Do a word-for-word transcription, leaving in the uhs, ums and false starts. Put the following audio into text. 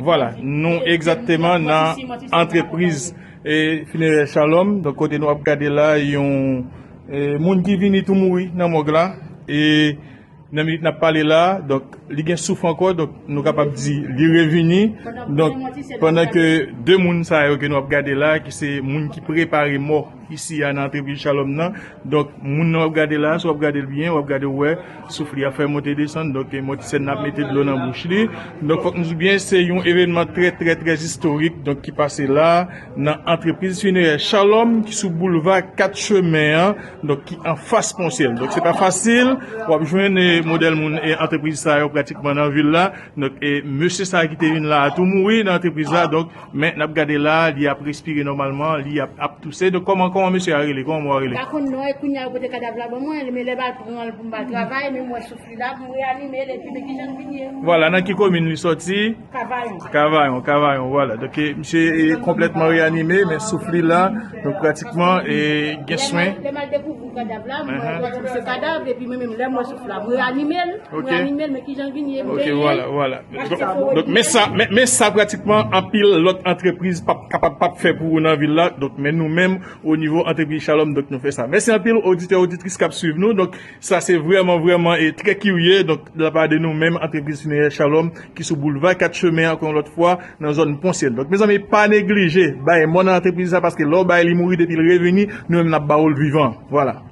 Vwala, nou egzakteman nan antrepriz e finerè Shalom. Donk, kote nou ap gade la, yon e, moun ki vini tou mouri nan mòg la. E nan minit n ap pale la, donk, li gen souf ankò, donk, nou kapab di li revini. Donk, pandan ke de moun sa yo ke nou ap gade la, ki se moun ki prepare mò isi a nan antrepriz Shalom nan. Donk, moun nan w ap gade la, si w ap gade l byen, w ap gade w wè, souf li ap fè monte desann, donk, e, mòtisè n ap mete dlo nan bouch li. Donk, fòk nou di byen, se yon evenman trè, trè, trè istorik, donk, ki pase la, nan antrepriz finerè Shalom, ki sou boulva Kat Chemen an, donk, ki anfas Pon Syèl. Donk, se pa fasil, w ap jwenn, e, modèl moun, e, antrepriz sa yo pratikman nan vil la. Donk, e, mesye sa ki te vin la a tou mouri nan antrepriz la, donk, men n ap gade la, li ap respire nòmalman, li ap, ap touse. Donk, kòman, kòman mesye a rele? Kòman mò a rele? Pa konn non, e kounye a yo pote kadav la ban mwen, men lè m al pran l pou m al travay, men m wè souf li la, m reyanime l, epi men kijan l vin ye. Vwala, nan ki komin li sòti? Kavayon. Kavayon, Kavayon, vwala. Donk, e, misye e konplètman reyanime, men souf li la, donk pratikman, e, gen swen. Lè m al dekouvri kadav la, m wè se kadav, epi mwen menm lè m wè souf la, m reyanime l, m reyanime l, men kijan l vin ye, m benyen l. Ok, vwala, vwala. Donk, men sa, men, men sa pratikman anpil lòt antrepriz p ap kapab p ap fè pou ou nan vil la. Donk, men nou menm, o nivo antrepriz Shalom, donk, nou fè sa. Mèsi anpil, oditè, oditris k ap swiv nou. Donk, sa se vrèman, vrèman, e trè kirye. Donk, de la pa de nou menm, antrepriz finerè Shalom, ki sou boulva Kat Chemen, ankò yon lòt fwa, nan zòn Pon Syèl. Donk, mezanmi, pa neglije bay mò nan antrepriz sa, paske lè w bay li mouri, depi l revini, nou menm n ap ba w l vivan. Vwala.